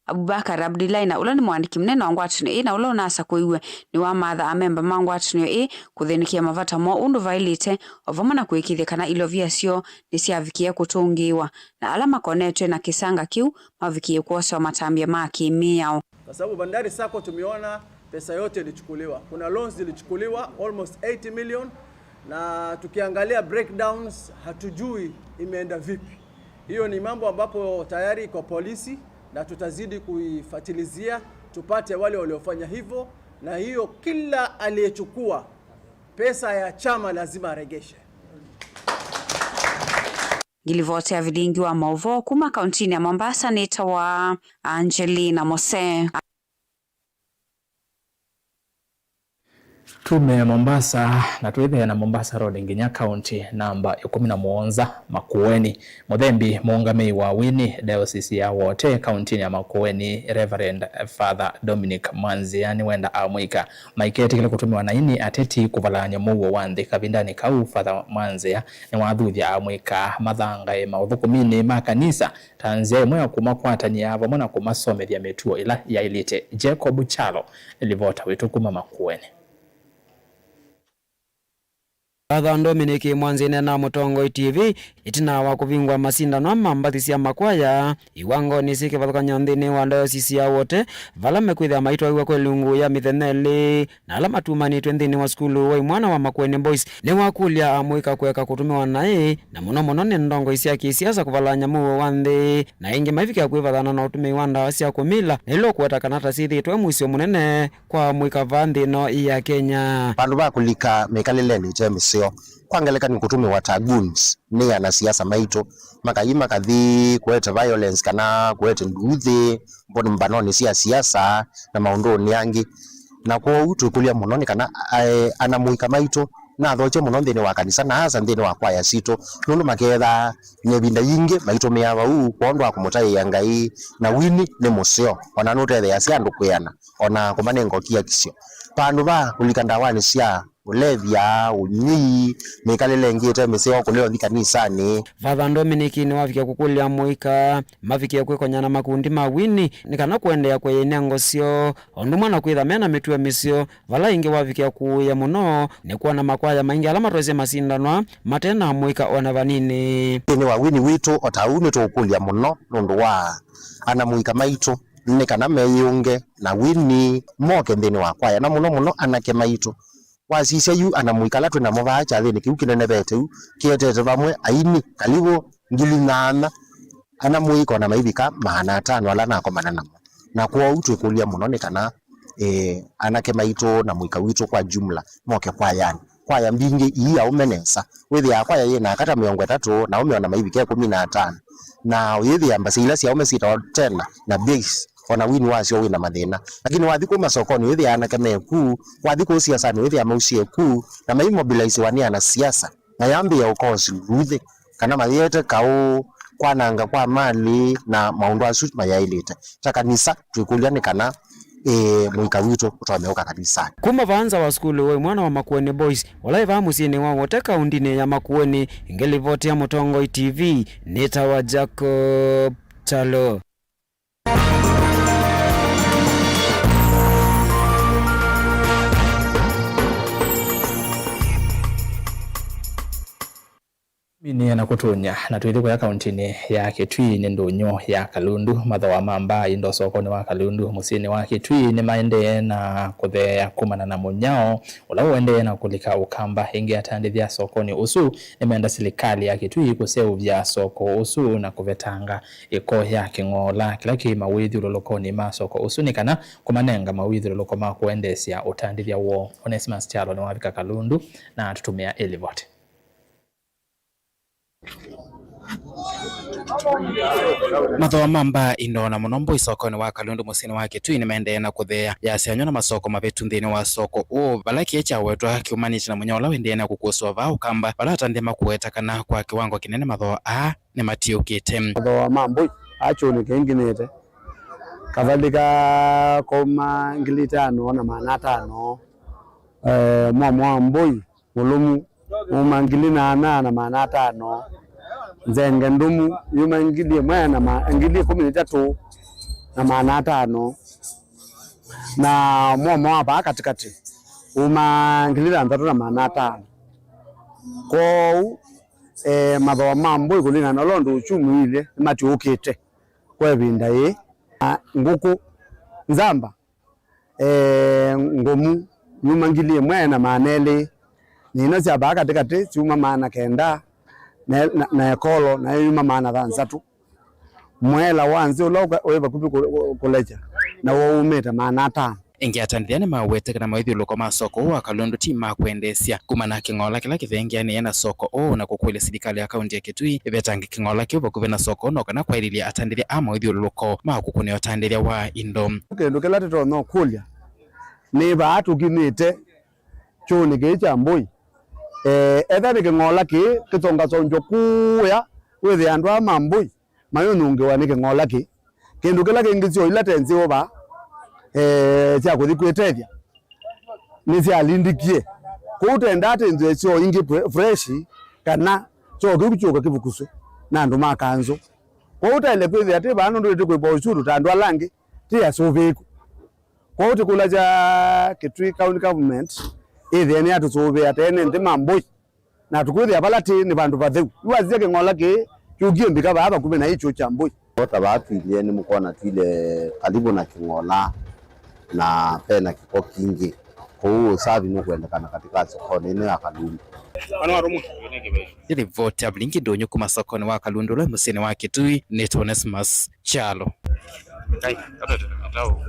Abubakar Abdullahi, na ũla nĩ mũandĩki mũnene wa ngwatanĩo ĩĩ na ũla ũnasakũiwe, nĩwamatha amemba ma ngwatanĩo ĩĩ kũthĩnĩkĩa mavata moo ũndũ vaĩlĩte, o vamwe na kũĩkĩĩthya kana ilovia syoo nĩsyavikĩe kũtũngĩĩwa, na ala makonetwe na kĩsanga kĩu mavikĩe kwosewa matambya ma kĩ-mĩao. Kwa sababu Bandari Sacco tumeona pesa yote ilichukuliwa. Kuna loans zilichukuliwa almost eighty million, na tukiangalia breakdowns hatujui imeenda vipi. Hiyo ni mambo ambapo tayari iko polisi na tutazidi kuifuatilizia tupate wale waliofanya hivyo, na hiyo kila aliyechukua pesa ya chama lazima aregeshe. Ngilivoti ya vilingi wa maũvoo kuma kauntinĩ ya Mombasa nĩtawa Angelina Mose. Tume Mombasa na twĩthĩe na Mombasa Road nginya kaunti namba ĩkũmi na mũonza, Makueni. Mũthembi mũũngamĩi wa wini Diocese ya Wote kauntinĩ ya Makueni, Reverend Father Dominic Mwanzĩa, nĩwenda amũika maiketĩkĩle kũtũmĩwa naĩ nĩ ateti kũvalany'a mũuo wa nthĩ kavindanĩ kau. Father Mwanzĩa nĩwathuthya amũika mathangae maũthũkũminĩ ma kanisa ta nzĩa ĩmwe ya kũmakwatanĩa vamwe na kũmasomethya mĩtuo ĩla yaĩlĩte. Jacob Chalo, livota witũ kuma Makueni. Father Dominic Mwanzĩa na Mũtongoi T V ĩtina wa kũvingũa masindano ma mbathi sya makwaya iwangonĩ syĩ kĩvathũkany'o nthĩnĩ wa Diocese ya Wote, vala mekwĩthĩa maitwaĩw'a kwa ilungu ya mĩthenya ĩlĩ. Na ala matumanĩtwe nthĩnĩ wa sukulu wa imwana wa Makueni Boys nĩwakũlya amũika kũeka kũtũmĩwa naĩ, na mũno mũno nĩ ndongoi sya kĩsiasa kũvalany'a mũuo wa nthĩ, na ĩngĩ maivikĩa kwĩvathana na ũtũmĩi wa ndawa sya kũmila, na ĩla ũkũweta kana ta syĩthĩĩtwe mũisyo mũnene kwa amũika vaa nthĩ ĩno ya Kenya. Vandũ va kũlika mĩkalĩlenĩ ĩte mĩseo, kwa ngelekany'o kũtũmĩwa ta goons nĩ anasiasa maitũ, makathi makathi kũete violence kana kũete nduuthĩ mbanonĩ sya siasa na maũndũnĩ angĩ. Na kwoou twĩkũlya mũno nĩ kana, eh, anamũika maitũ nathokye mũno nthĩnĩ wa kanisa na asa nthĩnĩ wa kwaya sitũ, nũndũ makethaa na ĩvinda yingĩ maitũmĩaa vau kwondũ wa kũmũtaĩa Ngai, na wini nĩ mũseo, ona nũtetheeasya andũ kwĩana, ona kũmanenga ũkiakisyo. Vandũ va kũlika ndawanĩ sya ũlevya, ũnywi, mĩkalĩle ĩngĩ ĩte mĩseo, kũlea ũthi kanisanĩ. Father Dominic nĩwavikie kũkũlya amũika mavikie kwĩkonya na makundi ma wini nĩ kana kũendeea kũea inengo syoo, o ũndũ ũmwe na kwĩtha me na mĩtuo mĩseo. Vala ĩngĩ wavikie kũũĩa mũno nĩ kwona makwaya maingĩ ala matwaisye masindanwa mate na amũika o na vanini. Nthĩnĩ wa wini witũ, o ta ũu nĩtũũkũlya mũno nũndũ wa anamũika maitũ nĩ kana meyĩũnge na wini, moke nthĩnĩ wa kwaya, na mũno mũno anake maitũ. Wasisya yu anamũika ala twĩ namo vaa kyathĩnĩ kĩu kĩnenevete yu kĩetete vamwe aini kalivu ngili nyanya, anamũika ona maivika maana atano ala nakomana namo. Na kwoou twĩkũlya mũno nĩ kana, eh, anake maitũ na mũika witũ kwa jumla moke kwayanĩ. Kwaya mbingĩ ii aũme nesa. Wĩthĩaa kwaya yĩ na aka ta mĩongo ĩtatũ, na aũme ona maivika ĩkũmi na atano. Na ũyĩthĩa mbasya ila sya aũme syĩtawa tenor na bass, ona wini wasyo wĩ na mathĩna. Lakini wathi kũu masokonĩ, wĩthĩa anake me ku, wathi kũu siasanĩ, wĩthĩa mausĩe ku, na maimobilisewa nĩ anasiasa, mayambĩĩa ũkosi nduuthĩ, kana mayĩete kaũ, kwananga kwa malĩ, na maũndũ asu mayaĩlĩte. Ta kanisa, twĩkũlya nĩ kana ĩ, mũika witũ ũtonya ũka kanisanĩ. Kuma vaa nza wa sukulu ũũ, mwana wa Makueni Boys, ũla wĩ vaa mũsyĩnĩ wa Wote kaũndĩnĩ ya Makueni, ngĩlivoti ya Mũtongoi T V, nĩtawa Jacob Kyalo. Minie na kũtũnya, na twĩthĩ kũya kaũntĩnĩ ya Kitui nĩ ndũnyũ ya Kalundu. Mathooa ma mbaa indo sokonĩ wa Kalundu mũsyĩnĩ wa Kitui nĩmaendee na kũtheea kumana na mũnyao ũla ũendee na kũlika ũkamba. Ĩngĩ, atandĩthya sokonĩ ũsu nĩmenda silikalĩ ya Kitui kũseũvya soko ũsu na kũvetanga ĩko ya kĩng'oola kĩla kĩ mawĩthyũlũlũkonĩ ma soko ũsu nĩ kana kũmanenga mawĩthyũlũlũko ma kũendeesya ũtandĩthya woo. Onesimus Kyalo nĩwavika Kalundu na atũtũmĩa ĩlivoti. Mathooa ma mbaa indo na mũno mbũi sokonĩ wa Kalundu mũsyĩnĩ wa Kitui nĩmaendee na kũtheea yasya nyw'a na masoko mavetu nthĩnĩ wa soko ũũ, vala kĩĩ kyawetwa kyumanĩtye na mũnyao ũla ũendee na kũkũsũa vaa ũkamba, vala atandĩthya makũweta kana kwa kĩwango kĩnene mathooa aa nĩmatiũkĩte. Mathooa ma mbũi aa kyũnĩ kĩngĩ nĩte kavalĩka kuma ngili itano na maana atano, eh, mwamu wa mbũi mũlũmu uma ngili na ana na maana atano, nzenge ndũmu yuma ngili ĩmwe na ma-, ngili ĩkũmi na itatũ na maana atano, na mwomo wa vaa katĩkatĩ uma ngili thanthatũ na maana atano. Kwoou, eh, mathooa ma mbũi kũlingana na ũla ũndũ uchumi ũilye nĩmatiũkĩte kwa ĩvinda yĩĩ. Na ngũkũ nzamba eh, ngũmu yuma ngili ĩmwe na maana elĩ, na ino sya vaa katĩkatĩ syuma maana kenda, na, na, na ekolo nayo yuma maana thanthatũ. Mũela wa nzĩ ũla ũka-, wĩ vakuvĩ kũ-, kũ-, kũlekya naw'o wumĩte maana atano. Ĩngĩ, atandĩthya nĩmawetete kana mawĩthyũlũlũko ma soko ũũ wa Kalundu ti ma kwendeesya kumana na kĩng'oola kĩla kĩthengeanĩe na soko ũũ, na kũkũlya silikalĩ ya kaũntĩ ya Kitui ĩvetange kĩng'oola kĩu vakuvĩ na soko no kana kwaĩlĩlya atandĩthya a mawĩthyũlũlũko ma kũkũnĩa ũtandĩthya wa indo. Kĩndũ kĩla tũtonya ũkũlya nĩ vaa tũkinyĩte kyũnĩ kĩĩ kya mbũi. Eh, etha nĩ kĩng'oola kĩĩ kĩtongasongywa kũũya, wĩthĩa andũ aa ma mbũi mayũnyũngĩwa nĩ kĩng'oola kĩĩ. Kĩndũ kĩla kĩngĩ, syo ila te nzeo vaa, eh, sya kũthi kwĩtethya nĩsyalindĩkie. Kwoou twendaa twĩthĩwe syo ingĩ pre-, fresh, kana kyoo kĩu kyũka kĩvukuswe na andũ ma kanzũ. Kwoou twaĩle kwĩthĩa twĩ vaa nũndũ tũkwĩva ũsuru ta andũ ala angĩ, ti asũvĩĩku. Kwoou tũkũlasya Kitui County Government ĩthĩe nĩyatũsũvĩa ta ene nthĩ ma mbũi. Na tũkwĩthĩa vala tĩ nĩ vandũ vatheu. Yu wasisya kĩng'ola kĩĩ kyũkie mbika vaa vakuvĩ na ĩkyũ kya mbũi. Vota vaa twilye nĩmũkwona twile karibu na kĩng'ola, na vena kĩko kingĩ. Kwoou ũsavi nũkwendekana katika sokonĩ ĩno ya Kalundu. Nĩ livoti ya vilingi ndũnyũ kuma sokonĩ wa Kalundu ũla mũsyĩnĩ wa Kitui. Nĩ Onesmus Kyalo. Ngai, katwete na katau.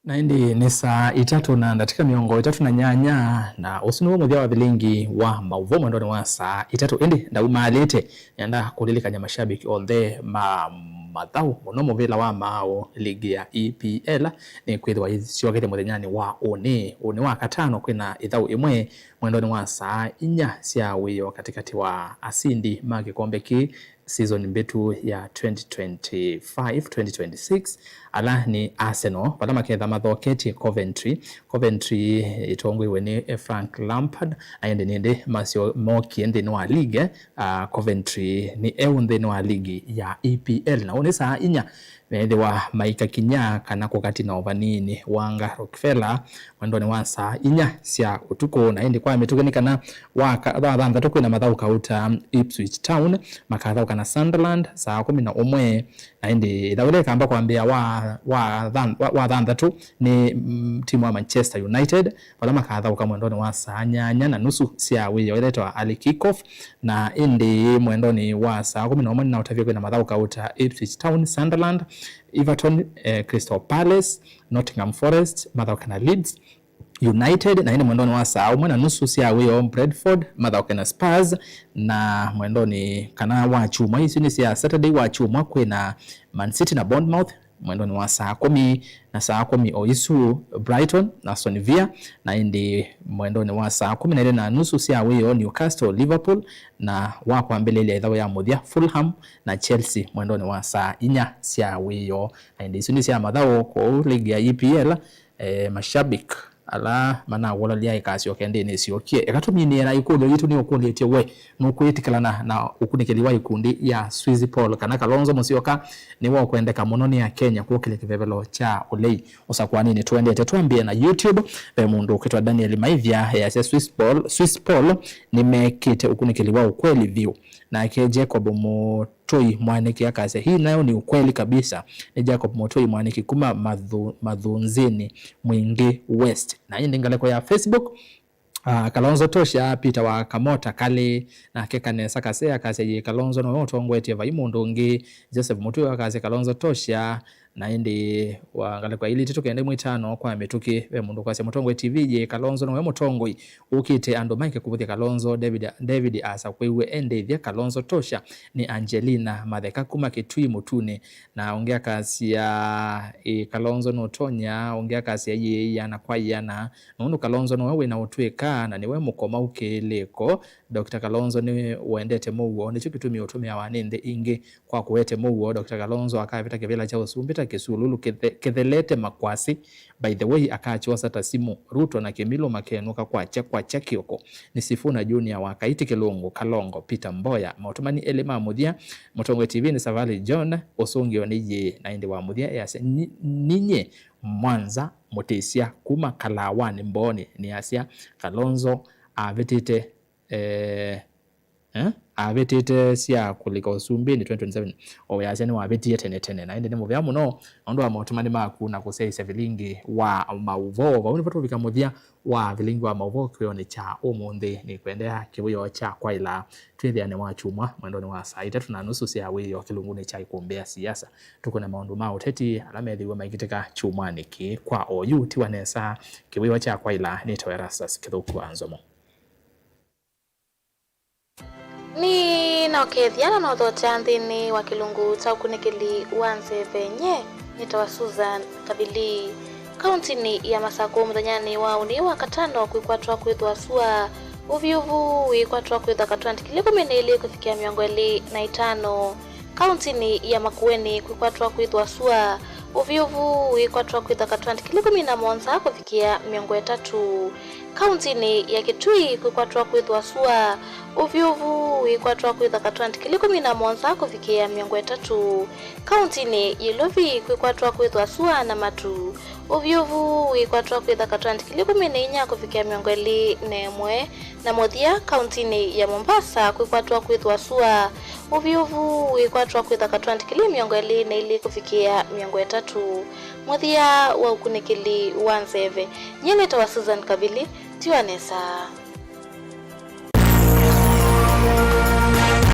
Na ĩndĩ nĩ saa itatũ na ndatĩka mĩongo ĩtatũ na nyanya, na ũsu nĩw'o mũthya wa vilingi wa maũvoo mwendonĩ wa saa itatũ. Ĩndĩ ndaumaalĩte, nĩenda kũlilikany'a mashabiki onthe ma mathaũ mũno mũvĩla wa maaũ, ligi ya E P L, nĩkwĩthĩwa yĩsyokete mũthenyanĩ wa ũnĩ, ũnĩ wa katano, kwĩna ĩthaũ ĩmwe mwendonĩ wa saa inya sya wĩoo katĩkatĩ wa asindi ma kĩkombe kĩĩ season mbĩtu ya twenty twenty-five twenty twenty-six, ala nĩ Arsenal, vala maketha mathoketye Coventry. Coventry ĩtongoiwe nĩ Frank Lampard, na ĩndĩ nĩndĩ masyo mokie nthĩnĩ wa ligi. Ah, Coventry nĩ eũ nthĩnĩ wa ligi ya E P L, na ũnĩ saa inya meethĩwa maikakinya kana kũkatina ũvaniinĩ wa Wanga Rockefeller mwendonĩ wa saa inya sya ũtukũ. Na ĩndĩ kwa mĩtũkĩ nĩ kana wa ka-, wa thanthatũ kwĩna mathaũ kauta Ipswich Town, makathaũka na Sunderland saa kũmi na ũmwe, na ĩndĩ ĩthaũ ĩla ĩkamba kwambĩĩa wa, wa than-, wa, wa thanthatũ nĩ, mm, timu wa Manchester United, vala makathaũka mwendonĩ wa saa nyanya na nusu sya wĩoo ĩla ĩtawa early kick-off, na ĩndĩ mwendonĩ wa saa kũmi na ũmwe nĩnaũtavya kwĩna mathaũ kauta Ipswich Town, Sunderland, Everton, eh, Crystal Palace, Nottingham Forest mathaũke na Leeds United, na ĩndĩ mwendonĩ wa saa ũmwe na nusu sya wĩoo Brentford mathaũke na Spurs, na mwendonĩ kana wa kyumwa, isu nĩ sya Saturday, wa kyumwa kwĩna Man City na Bournemouth, mwendonĩ wa saa kũmi, na saa kũmi o isu Brighton na Aston Villa, na ĩndĩ mwendonĩ wa saa kũmi na ilĩ na nusu sya wĩoo Newcastle, Liverpool, na wa kwambĩlĩlya ĩthaũ ya mũthya Fulham na Chelsea mwendonĩ wa saa inya sya wĩoo. Na ĩndĩ isu nĩ sya mathaũ kũu ligi ya E P L. Eh, mashabik ala manawũlalya ĩkasyoka ĩndĩnĩ ĩsyokie. Eka tũminĩe na ĩkũlyo yitũ nĩ ũkũlĩtye we, nũkwĩtĩkĩlana na ũkunĩkĩli wa ikundi ya Swiss Paul kana Kalonzo Musyoka nĩwe ũkwendeka mũno nĩ Akenya kwũkĩlya kĩvevelo kya ũlei? Ũsakũaninĩ tũendete twambĩe na YouTube. Ve mũndũ ũkwĩtwa Daniel Maithya easya Swiss Paul, Swiss Paul nĩmekĩte ũkunĩkĩli wa ũkweli vyũ. Nake Jacob Mũtũi Mwanĩki akasya, "Hii nayo ni ukweli kabisa." Nĩ Jacob Mũtũi Mwanĩki kuma Mathu-, Mathunzini Mwingĩ West. Na ĩndĩ ngalĩko ya Facebook, ah, Kalonzo Tosha, Peter wa Kamota Kalĩ, nake Kanesa Kasea akasya, "Yĩ Kalonzo nowe ũtongoetye vai mũndũ ũngĩ." Joseph Mũtũi akasya, "Kalonzo Tosha." Na ĩndĩ wa ngalĩko ya ilĩ itatũ kenda ĩmwe itano kwa mĩtũkĩ, ve mũndũ ũkwasya, "Mũtongoi T V, yĩ Kalonzo nowe mũtongoi ũkĩte andũ maeke kũvũthya Kalonzo?" David, David asakwĩw'e endĩthya, "Kalonzo Tosha." Nĩ Angelina Matheka kuma Kĩtui Mũtunĩ. Na ũngĩ akasya, "Ĩ, Kalonzo nũtonya." Ũngĩ akasya, "Yĩ, iana kwa iana, nũndũ Kalonzo nowe wĩna ũtw'ĩka na nĩwe mũkomau kĩlĩko. Doctor Kalonzo nĩ wendete mũuo, nĩkyo kĩtumi ũtũmĩawa nĩ nthĩ ingĩ kwa kũete mũuo. Doctor Kalonzo akavĩta kĩvĩla kya ũsumbĩ ta kĩsululu kĩthe-, kĩthelete makwasĩ. By the way, akakyosa ta simũ. Ruto na Kĩmilũ makenũka kwakya kwakya kĩoko." Nĩ Sifuna Junior wa Kaiti Kĩlũngũ, Kalongo, Peter Mboya. Maũtũmani elĩ ma mũthya, Mũtongoi T V nĩ Savali John, ũsũngĩo nĩ yĩĩ, na ĩndĩ wa mũthya easya, "Ni-, ninyie Mwanza Mũtĩsya kuma Kalawanĩ Mbooni, nĩasya Kalonzo avĩtĩte, eh, eh, avĩtĩte sya kũlika ũsumbĩnĩ twenty twenty-seven, o weasya nĩwavĩtie tene tene." Na ĩndĩ nĩ mũvea mũno nũndũ wa maũtũmani maku na kũsyaĩĩsya vilingi wa maũvoo. Vau nĩvo tũvika mũthya wa vilingi wa maũvoo kĩwĩonĩ kya ũmũnthĩ. Nĩkwendea kĩwĩoo kya kwaĩla twĩthĩane wa kyumwa mwendonĩ wa saa itatũ na nusu sya wĩoo kĩlungunĩ kya ikumbĩ ya siasa. Tũkũne maũndũ ma ũteti ala methĩiwe maikĩtĩka kyumwanĩ kĩĩ kwa oyu. Tiwa nesa, kĩwĩoo kya kwaĩla. Nĩtawa Erastus Kĩthũku wa Nzomo. Nĩ na ũkethya na nothotea nthĩnĩ wa kĩlungu kya ũkunĩkĩli wa nzeve. Nye nĩtawa Susan Kavili. Kauntinĩ ya Masakũ mũthenyanĩ wa ũnĩ wa katano kwĩkwatwa kwĩthwa sua. Ũvyũvu wĩkwatwa kwĩthwa katwenti kili kũmi na ilĩ kũvikĩa mĩongo ĩlĩ na itano. Kauntinĩ ya Makueni kwĩkwatwa kwĩthwa sua. Ũvyũvu wĩkwatwa kwĩthwa katwenti kili kũmi na mũonza kũvikĩa mĩongo ĩtatũ. Kauntinĩ ya Kitui kwĩkwatwa kwĩthwa sua. Ũvyũvu wĩkwatwa kwĩthwa katwenti kili kũmi na mũonza kũvikĩa mĩongo ĩtatũ. Kauntinĩ ya Ilovi kwĩkwatwa kwĩthwa sua na matu. Ũvyũvu wĩkwatwa kwĩthwa katwenti kili kũmi na inya kũvikĩa mĩongo ĩlĩ na ĩmwe. Na mũthya, kauntinĩ ya Mombasa kwĩkwatwa kwĩthwa sua. Ũvyũvu wĩkwatwa kwĩthwa katwenti kili mĩongo ĩlĩ na ilĩ kũvikĩa mĩongo ĩtatũ. Mũthya wa ũkunĩkĩli wa nzeve. Nyie nĩtawa Susan Kavili. Tiwa nesa.